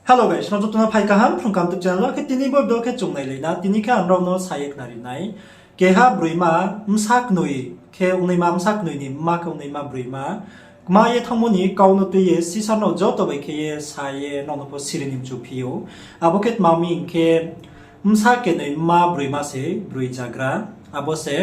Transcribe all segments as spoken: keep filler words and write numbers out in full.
Hello guys, nrao joto no phai kaham Phrung Kaham YouTube channel wo. Khe tini bo video khe chung nailai na, tini khe ang nrao no sa ye khnari nai. Keha broima, bsa knoi khe ongnaima, bsa knoi ni mma khe ongnaima broima kma ye thanngmo ni kau no tui ye sisa nrao joto bai khe ye sa ye nrao no pho siri ni mchu phi ou. Abo khe tma mi hing khe, bsa knoi mma broima se broi zagra. Abo se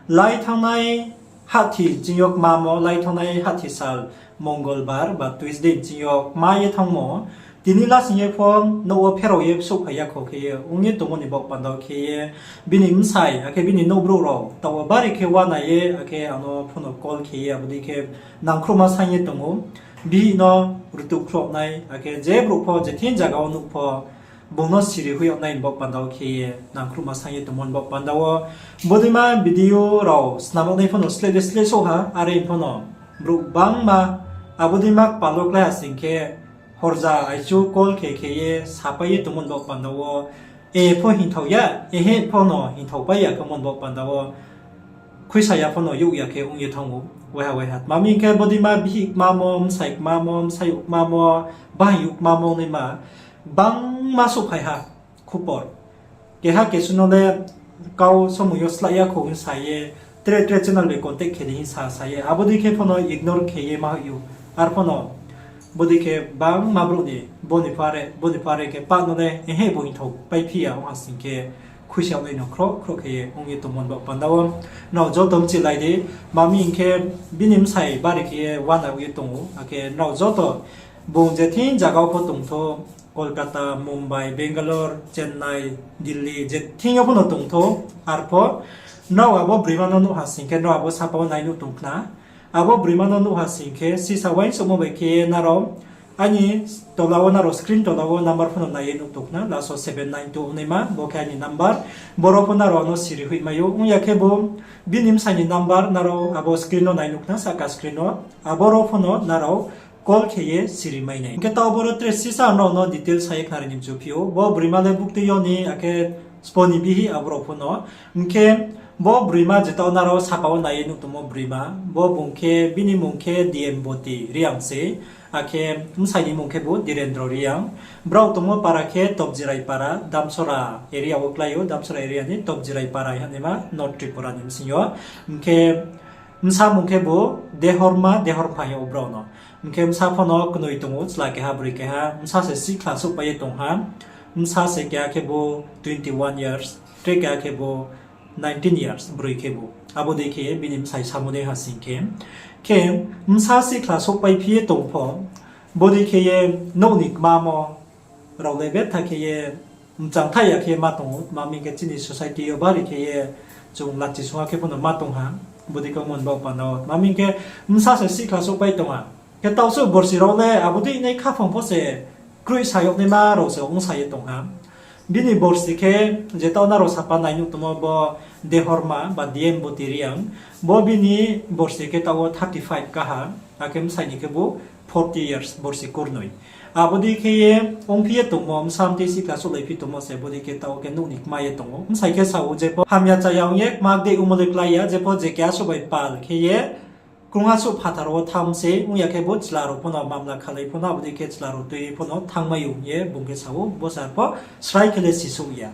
lai thanngnai hahthi ching yo kmamo, lai thanngnai hahthi sal Mongolbar ba Tuesday ching yo kma ye thanngmo. Tini lasing ye pho nouh wo pherao ye souhphai ya kho khe ye ong ye tongmo ni baoh panda wo khe ye bini bsai akhe bini nouhbrouh rao taoh wo bari khe uana ye, akhe ang no pho no call khe ye abo dei khe nangkhruhma saing ye tong ou. Bihih no rutuh khloh nai, akhe je brouh pho je thing zaga wo nuh pho bung no siri hoih yag nai ni baoh panda wo khe ye nangkhruhma saing ye tongmo ni baoh panda wo. Bodeima video rao snam yag nai pho no sleh de sleh souh ha, are pho no brouh gbangma abo deima kpal wo klái ha sing khe horja aichu call khe khe ye sapai ye tongmo ni baoh panda wo, e pho hingthao ya, ehe pho no hingthao pai ya khe mo ni baoh panda wo khuisa ya pho no youh ya khe ong ye thanng ou. Waiha waiha tma mi hing khe bodeima bihih kmamo, bsai kmamo, bsayouh kmamo, bahayouh kmamo naima gbangma souhphai ha khupor. Keha kesu no le kau somoi yo slái ya kho hing sa ye, tre tre channel bai contact khe di hing sa sa ye, abo dei khe pho no ignore khe ye ma hoih ou. Ar pho no bodei khe gbangma brouh ni bo ni pho are, bo ni pho are khe pah no le ehe bo hingthao paiphi ya ong ha sing khe khuisa yag nai no khroh khroh khe ye ong ye tongmo ni baoh panda wo. Nrao joto mchilai di, tma mi hing khe bini bsai bari khe ye uana ye tong ou, akhe nrao joto bung je thing zaga wo pho tongthou, Kolkata, Mumbai, Bangalore, Chennai, Delhi, je thing yo pho no tongthou, arpho nrao abo broima no nuh ha sing khe, nrao abo sapa wo nai nuh tong khna. Abo broima no nuh ha sing khe, sisa uaingsouhmo bai khe nrao aini tola wo, nrao screen tola wo number pho no nai ye nuh tong khna, last wo seven nine two ongnaima, bo khe aini number. Boro pho nrao ano siri hoih mai ou, ong ya khe bo bini bsai ni number nrao abo screen no nai nuh khna, sahka screen no. Aboro pho no nrao call khe ye siri mai nai. Hing khe taoh boro tre sisa nrao no details sa ye khnari ni mchu phi ou. Bo broima le buktui yo ni, akhe spo ni bihih abo rao pho no. Hing khe bo broima je taoh nrao sapa wo nai ye nuh tongmo broima, bo bung khe, bini mmung khe D M Boti Reang se, akhe bsai ni mmung khe bo Dhirendra Reang. Brao tongmo para khe Topjirai para, Damsora area wo klái ou, Damsora area ni Topjirai para hingnaima North Tripura ni bsing yo. Hing khe bsa mmung khe bo Dehorma, Dehormpha hing ou brao no. Hing khe bsa pho no knoi tong ou, chla keha, broi keha, bsa se sihkhla souhpai ye tong ha. Bsa se keha khe bo twenty one years, tre keha khe bo nineteen years, broi khe bo. Abo dei khe ye bini bsai samo dei ha sing khe. Khe bsa sihkhla souhpai phi ye tong pho, bodei khe ye nouh ni kmamo rao le betha khe ye mchang thaih ya khe ma tong ou, tma mi hing khe chini society yo bari khe ye chung lachi sungha khe pho no ma tong ha, bodei khe ongmo ni baoh panda wo. Tma mi hing khe bsa se sihkhla souhpai tong ha. Khe taoh suh borsi rao le abo dei nai khaphang pho se kroih sa yag naima rao se ongsa ye tong ha. Bini borsi khe je taoh nrao sapa nai nuh tongmo bo Dehorma ba D M Boti Reang, bo bini borsi khe taoh wo thirty five ka ha, akhe bsai ni khe bo forty years, borsi kurnoi. Abo dei khe ye ongphi ye tongmo, bsa mtui sihkhla souhlaiphi tongmo se bodei khe taoh khe nouh ni kma ye tong ou. Bsai khe sa ou, jepho hamya chaya ong ye kma dei ongmo le klái ya, jepho je keha suh bai pal khe ye krungha suh phathar wo thanng se ong ya khe bo chla rao pho no mamla khalai pho no, abo dei khe chla rao tui pho no thanngmai ou hing ye bung khe sa ou, bo sar pho srai khe le sisouh ya.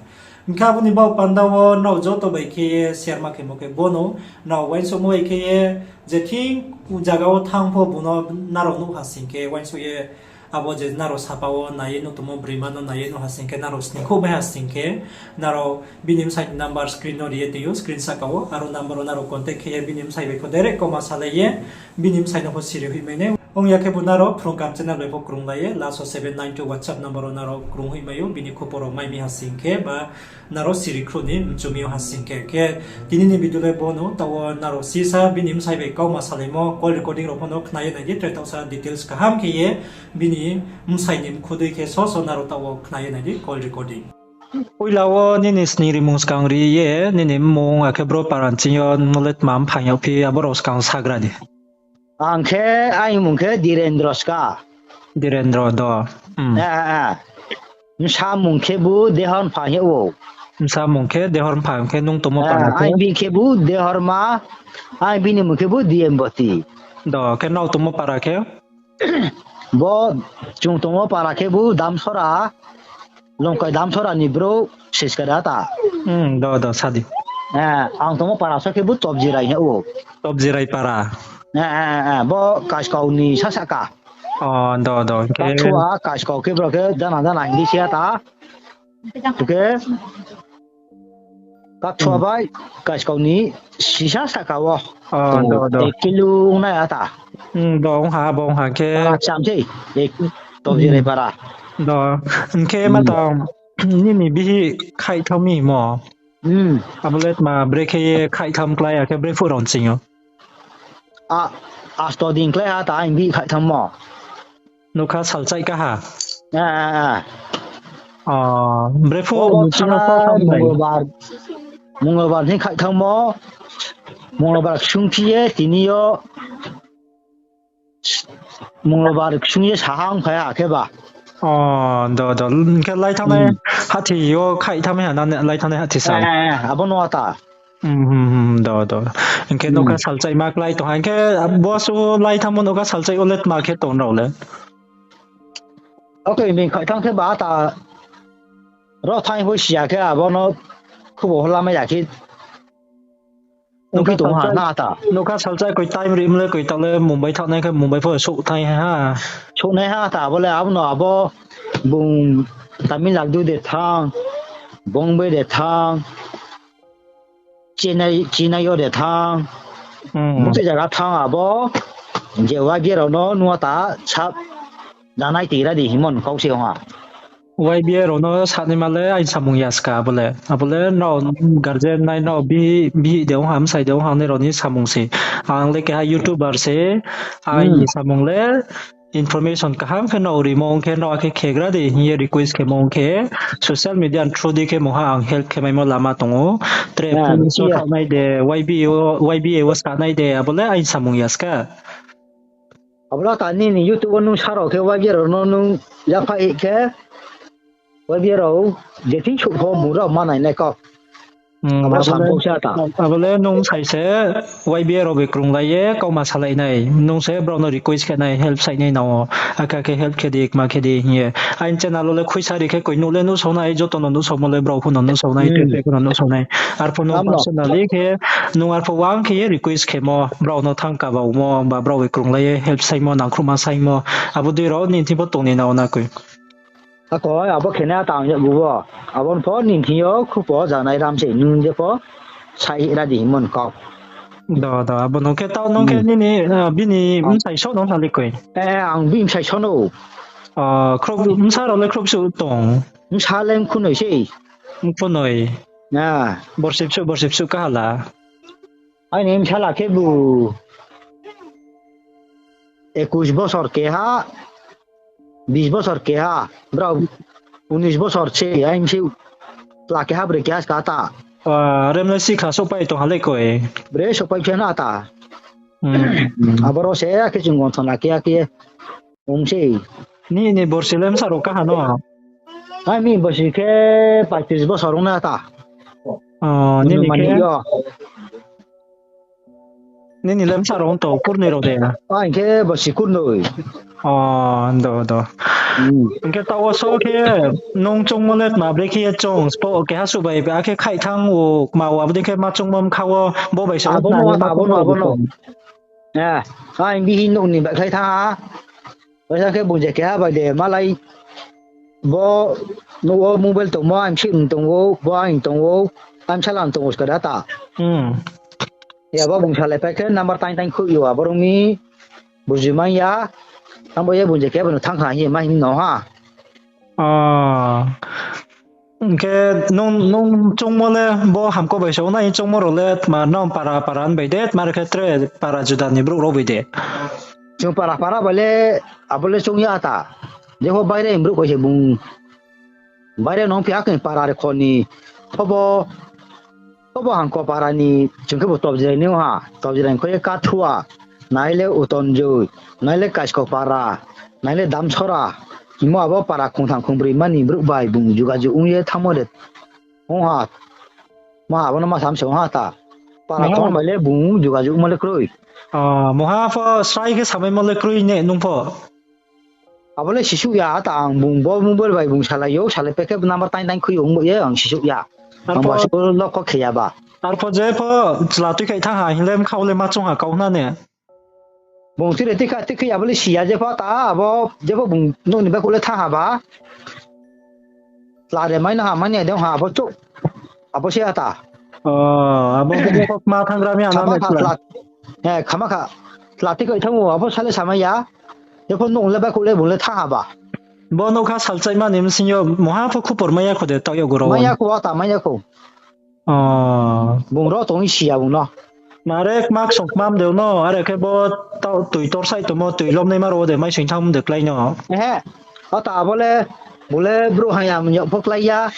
Hing khe abo ni baoh panda wo nrao joto bai khe ye share ma khemo khe bo no, nrao uaingsouhmo bai khe ye je thing zaga wo thanng pho bung no nrao nuh ha sing khe uaingsouh ye, abo je nrao sapa wo nai ye nuh tongmo broima no nai ye nuh ha sing khe, nrao sningkhouh mai ha sing khe, nrao bini bsai ni number screen no ri ye tong ou, screen sahka wo, aro number wo nrao contact khe ye bini bsai bai pho direct kauma salai ye, bini bsai no pho siri hoih mai nai. Ong ya khe bo nrao Phrung Kaham channel bai pho krunglai ye, last wo seven nine two WhatsApp number wo nrao krung hoih mai ou, bini khupor rao mai mi ha sing khe, ba nrao siri khruh ni mchu mi ou ha sing khe. Khe tini ni video le bo no, taoh wo nrao sisa bini bsai bai kauma salaimo call recording rao pho no khna ye nai di, tre taohsa details kaham khe ye bini bsai ni mkhu dei khe so so nrao taoh wo khna ye nai di call recording. Poila wo nini sning rimung skang ri ye, nini mmung akhe bro para ni ching yo no le tma mphaing yagphi, abo rao skang sagra di. Ang khe, aini mmung khe Dhirendra ska. Dhirendra do. Bsa mmung khe bo Dehormpha hing ou. Bsa mmung khe Dehormpha, khe nung tongmo para khe? Aini bini khe bo Dehorma, aini bini mmung khe bo D M Boti. Do, khe nrao tongmo para khe? Bo chung tongmo para khebu Damsora, Longkai Damsora ni brouh Siska da ta. Hmm, do, do, sa di. Eh, ang tongmo para so khebu Topjirai hing ou. Topjirai para. Eh, eh, eh, bo Kaskau ni sasaka. O, do, do, hing khe. Kathua Kaskau khe bro khe jana jana hing di siya ta. Hing khe. Kathua bai Kaskau ni sisa saka wo. O, do, do. Ek kilo ong nai ata. Hmm, do, ong ha, bo ong ha khe. Para cham sei, ek, Topjirai para. Do, hing khe ma tang, nini bihih khaih thang mi mo. Hmm. Abo le tma brekhe ye khaih tham klái, akhe brephuh rao ching ou. A, asto din klái ha ta, ang bihih khaih tham mo. Nokha salchaih ka ha. A, a, a. O, brephuh bo nching yo thana sa tham nai. Mongolbar, Mongolbar ni khaih thangmo, Mongolbar ksung phi ye tini yo, Mongolbar ksung ye sahang phai ha khe ba. O, do, do, hing khe lai thanngnai hathi yo khaih tham ha na, lai thanngnai hathi sa. A, a, a, abo no ata. Hmm, hmm, hmm, do, do. Hing khe nokha salchaih ma klái tong ha, hing khe bo su lai thangmo nokha salchaih o le tma khe tong rao le. Okay, bini khaih thang khe ba ta ro thang pho siya khe abo no khubo hla mai ya khe. Nokha salchaih koi time ri mle koi ta le Mumbai thanng nai khe Mumbai pho souh thai ha. Souh nai ha ta abo le abo no abo bung Tamil Nadu de thanng, Bombay de thanng, Chennai, Chennai yo de thanng. Hmm. Bukti zaga thanng abo, je Y B A rao no nua ta sa, janai tira di hingmo ni kau se ong ha. Y B A rao no sanaima le aini samung ya ska abo le. Abo le nrao guardian nai nrao bihih, bihih de ong ha, bsai de ong ha nai rao ni samung se. Ang le keha YouTuber se, aini samung le information kaham khe nrao rimo ong khe, nrao akhe khegra di hing ye request khemo ong khe, social media through di khe mungha ang help khe maimo lama tong ou. Tre police wo thaoh nai de, Y B A wo, Y B A wo sa nai de, abo le aini samung ya ska. Abo le ta nini YouTube wo nung sa rao khe Y B A rao no nung yaphaih khe, Y B A rao je thing souh pho bung rao ma nai nai kau. Abo le nung sai se Y B A rao bai krunglai ye kauma salai nai. Nung se brao no request khe nai, help sai nai nang ou. Akhe akhe help khe di, kma khe di hing ye. Aini channel wo le khuisa ri khe koi nuh le nuhsao nai, joto no nuhsaomo le brao pho no nuhsao nai, tre tre pho no nuhsao nai. Arphuh nung personally khe, nung arphuh uang khe ye request khemo, brao no thanng kabaomo, ba brao bai krunglai ye help saimo, nangkhruhma saimo, abo dei rao nini thing pho tong ni nang ou na koi. Ako, abo khe nai tang yakgu wo. Abo no pho nini thing yo khupo janai ram se, nung je pho sai ra di hingmo ni kau. Do, do, abo no khe taoh nung khe nini, bini bsai so no sa le koi. Eh, ang bini bsai so no. Bsa rao le khrouh bsuh tong? Bsa le mkhunoi se. Mkhunoi. Borsi bsuh, borsi bsuh kaha la? Aini bsala khebu ekush bosor keha, bis bosor keha, brao unis bosor se, aini bsih tla keha, broi keha ska ta. Remle sikha souhpai tong ha le koi. Bre souhpai phi na ta. Aboro se akhe chung gonthona khe akhe ong se. Nini borsi le bsa rao kaha no? Aini borsi khe paitris bosor ong na ta. Nini khe? Nini le bsa rao ong tong kurnoi rao de? Aini khe borsi kurnoi. Do, do. Hing khe taoh wo so khe nung choungmo le tma brekhe ye choung, sbo keha suh bai akhe khaih thanng ou, kma ou, abo dei khe ma choungmo bkha wo bo bai se abo no, abo no, abo no. Aini bihih nouh ni baihkhlai thanng ha. Baisa khe bung je keha bai de malai. Bo nouh wo mobile tongmo, aini bsih ni tong ou, bo aini tong ou, aini bsala ni tong ou ska da ta. Ya bo bung salaipai khe number taing taing khuih yo, abo rung mi buji mai ya. Abo ye bung je keha bai no thanng kha hing ye ma hing no ha. Hing khe nung, nung choungmo le bo hamko bai se ong nai, choungmo rao le tma nrao para para ni bai de, tma rao khe tre para juda ni brouh rao bai de? Chung para para bai le, abo le choung ya ta. Jepho baire ni brouh bai se bung. Baire no ongphi ha khe para rekho ni. Thobo, thobo hangko para ni, chung khebu Topjirai ni ong ha. Topjirai ni kho ye Kathua, nai le Utonjoi, nai le Kaiskau para, nai le Damsora. Hingmo abo para khongtham khongbroi mani brouh bai bung jugajug ong ye thanngmo de ong ha. Ma abo no ma sam se ong ha ta. Para khong bai le bung jugajug ongmo le kroi. Mungha pho srai khe samaimo le kroi ne nung pho? Abo le sisouh ya, ata ang bung bo mobile bai bung salai ou, salai pai khe number tain tain khui ou, ong bo ye ang sisouh ya. Ang ba se lo kho khe ya ba. Arpho je pho chla tuikhaih thanng ha hing le bkha wo le ma choung ha kau hna ne. Bung tire tikha tikhi abo le si ya, jepho ta abo, jepho bung nouh ni baihkhouh le thanng ha ba. Chla de mai na ha, mai nai de ong ha, abo chouh. Abo se ata. O, abo khe jepho kma thanng gra mi ano khama kha chla. Khama kha. Chla tikhaih thanng ou, abo sa le samai ya. Jepho nouh le baihkhouh le bung le thanng ha ba. Bo nougkha salchaihma ni bsing yo mungha pho khupor mai ya kho de, taoh yakgu rao. Mai ya kho, ata mai ya kho. Bung ro tong si ya bung no. Nare kma ksong kmam de no, are khe bo taoh tui torsaih tongmo, tui lomnaima rao de maising thanngmo de klái no. Ehe. Ata abo le, bo le brouh haya mung yag pho klái ya.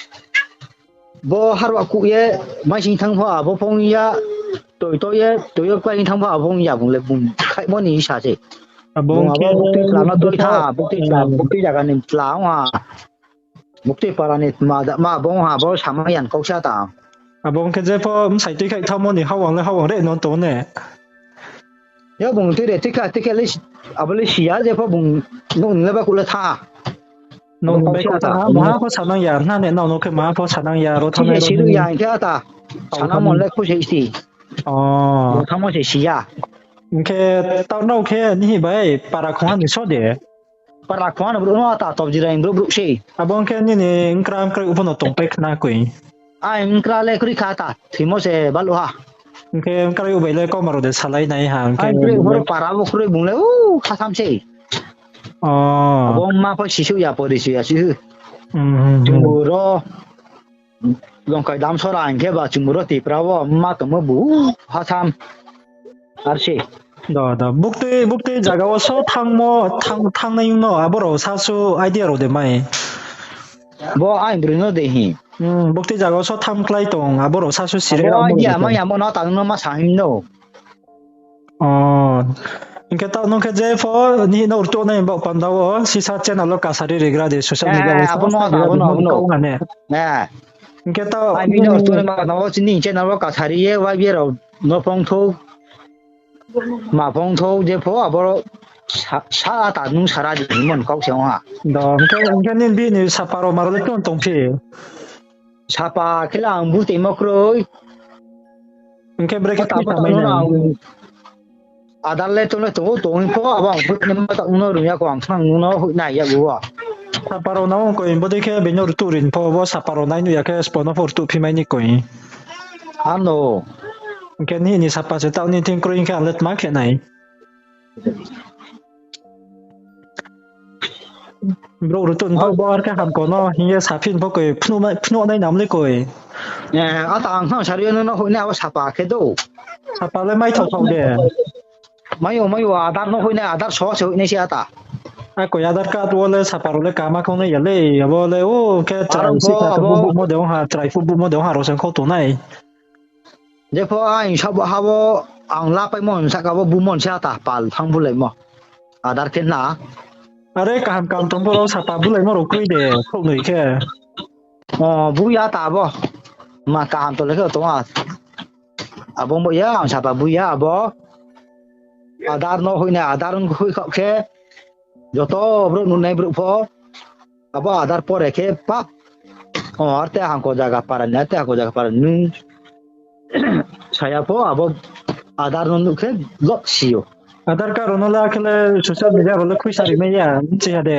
Bo harwa kuh ye maising thanng pho abo phong ya, toi to ye, toi yo klái thanng pho abo phong ya bung le bung khaihmo ni sa se. Abo bung abo khe buktui chla no toi tha, buktui chla, buktui zaga ni chla ong ha. Buktui para ni tma da ma bung ha, bo samai ya ni kau sa ta. Abo ong khe jepho bsai tuikhaih thanngmo ni hawang le hawang re no tong ne. Yo bung tui re tikha, tikha le, abo le si ya, jepho bung nouh ni le baihkhouh le tha. Nouh ni baihkhouh tha, maha pho sanang ya, hna ne nao no khe maha pho sanang ya, ro thanng si ya, hing khe ata. Sanangmo le khu se si. Ro thanngmo se si ya. Hing khe taoh nao khe nihi bai para khongha ni so de. Para khongha ni brouh no ata tobjira ni brouh brouh se. Abo ong khe nini nkra nkrai pho no tongpai khna koi. Ai nkra le kroi kha ta, thoimo se baluh ha. Hing khe nkrai bai le kauma rao de salai nai ha, hing khe ai kroi boro para bo kroi bung le, u, khatham se. Abo mma pho sisouh ya, pori soi ya si. Chung bo ro Longkai Damsora hing khe ba chung bo ro Tipra wo mma tongmo bu, u, khatham. Ar se. Do, do. Buktui, buktui zaga wo so thanngmo, thanng, thanngnai no, abo rao sasu idea rao de mai. Bo ai broi no de hi. Buktui zaga wo so thanng klái tong, abo rao sasu sire. Abo idea mai ya mo no tang no ma sa him no. O, hing khe taoh nung khe jepho nihi no rtuh nai baoh panda wo sisa channel wo kasari rigra de social media wo abo no, abo no, abo no. Hing khe taoh ai mi no rtuh nai baoh panda wo chini channel wo kasari ye Y B A rao no phong thou, ma phong thou jepho abo sa, sa ta nung sara di himon kau se ong ha. Do, hing khe, hing khe nini bini sapa rao ma rao le tong tongphi. Sapa khe le ang butimo kroi. Hing khe brekhe tamo tamo no ang Aadhaar le tong le tong ou, tong pho abo ang phuh ni ma ta no rung ya kho, ang khna nung no hoih nai ya bo. Sapa rao no ong koi, bodei khe bini rtuh rin pho, bo sapa rao nai nuh ya khe spo no pho rtuh phi mai ni koi. Ano. Hing khe nini sapa se taoh ni thing kroi hing khe ang le tma khe nai. Brouh rtuh pho bo ar khe hamko no hing ye saphi pho koi, phnuh nai nam le koi. Ata ang khna sari yo no hoih nai abo sapa khe do. Sapa le maithao thao de. Mai o, mai o, Aadhaar no hoih nai, Aadhaar so se hoih nai se ata. Akoi Aadhaar card wo le sapa rao le kama khong nai ya le, abo le o khe chrai pho si kha abo buhmo de ong ha, chrai pho buhmo de ong ha rao se khou tongnai. Jepho ang sabo ha wo ang lapaimo hing sahka bo bumon se ata pal thanng bulaimo. Aadhaar khe na. Are kaham kaham tong pho rao sapa bulaimo rao kroi de, khrouhnoi khe. O, bu ya ta abo. Ma kaham to le khe tong a. Abo bo ya, ang sapa bu ya abo. Aadhaar no hoih nai, Aadhaar hoih khaoh khe. Joto brouh nuhnai brouh pho. Abo Aadhaar pore khe pap. O, ar te hangko zaga para ni, ar te hangko zaga para ni. Saya pho abo Aadhaar no nuh khe lok si ou. Aadhaar card rao no le akhe le social media rao le khuisa ri mai ya, bchi ha de.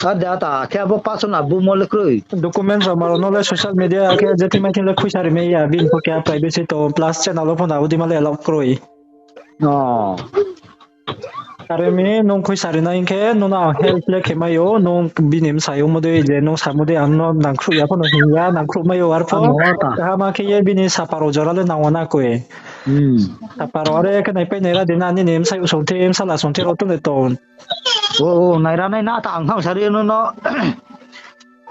Ar de ata khe abo personal bumo le kroi. Document rao ma rao no le social media akhe je thing mai thing le khuisa ri mai ya, bini pho keha privacy tong, plus channel wo pho na abo dei ma le allow kroi. Are mi nung khuisa ri nai hing khe nung no ang help le khe mai ou, nung bini bsayouhmo dei je nung samo dei ang no nangkhruh ya pho no hing ya, nangkhruh mai ou arpho. Kaham khe ye bini sapa rao jora le nang ou na koi. Sapa rao are khe naipai naira di na, nini bsayouh songthi, bsala songthi rao tong de tong. O, naira nai na ta ang khna sari yo no no.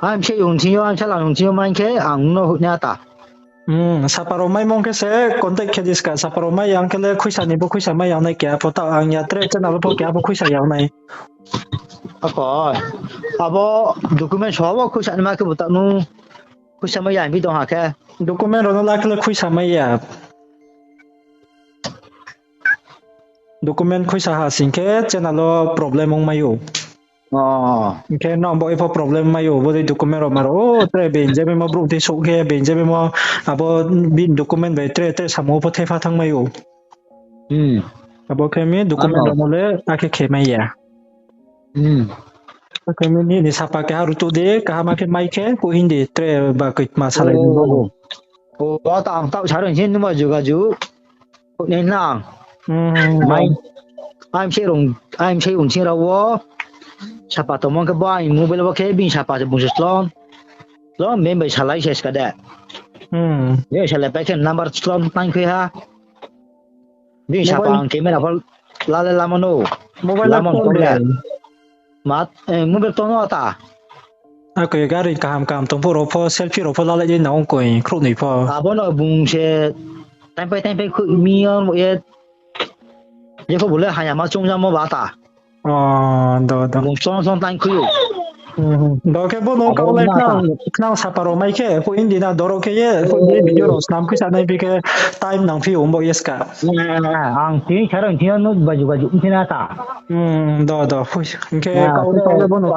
Ang bsayouh ong thing yo, ang bsala ong thing yo mai khe ang no hoih nai ata. Sapa rao maimo khe se contact khe di ska, sapa rao mai ya ang khe le khuisa ni bo khuisa mai ya nai keha pho taoh ang ya tre channel pho keha pho khuisa ya nai. Akoi. Abo document so abo khuisa ni ma khe bo taoh nung khuisa mai ya hing bi tong ha khe. Document rao no le akhe le khuisa mai ya. Document khuisa ha sing khe channel wo problem ong mai ou. Hing khe nang bo epho problem mai ou, bo dei document rao ma rao, o tre benjabi mo brouh tei souh khe benjabi mo, abo bini document bai tre tre samung wo pho thepha thanng mai ou. Abo khe mi document rao no le akhe khe mai ya. Akhe mi nini sapa keha rutuh di, kaham khe mai khe, kouh hing di tre ba koitma salai ni bo. O, ta ang taoh sa rao se nungba jugajug khe nai nang. Mai, ai msei rung, ai msei ong sing rao wo, sapa tongmo khe bo aini mobile wo khe bini sapa se bung se slon. Slon, bini bai salai se ska de. Bini salai pai khe number slon tang khui ha. Bini sapa ang camera pho lale lamo no. Mobile la tong de. Ma, mobile tong no ta. Akhe gari kaham kaham tong phuh rao pho selfie rao pho lalai di nang ong koi khrouhnoi pho. Abo no bung se taingpai taingpai khui mi yo ye. Jepho bo le haya ma choung jamo ba ta. O, do, do. Bung slon slon tang khui ou. Do khe bo no kaulai khnang sapa rao mai khe, phuh hing di na doro khe ye, phuh di video rao snam khe sa nai bi khe time nang phi ou bo ye ska. Ang tini sa rao thing yo no ba jugajug phi na ta. Do, do, phui. Hing khe kaulai bo no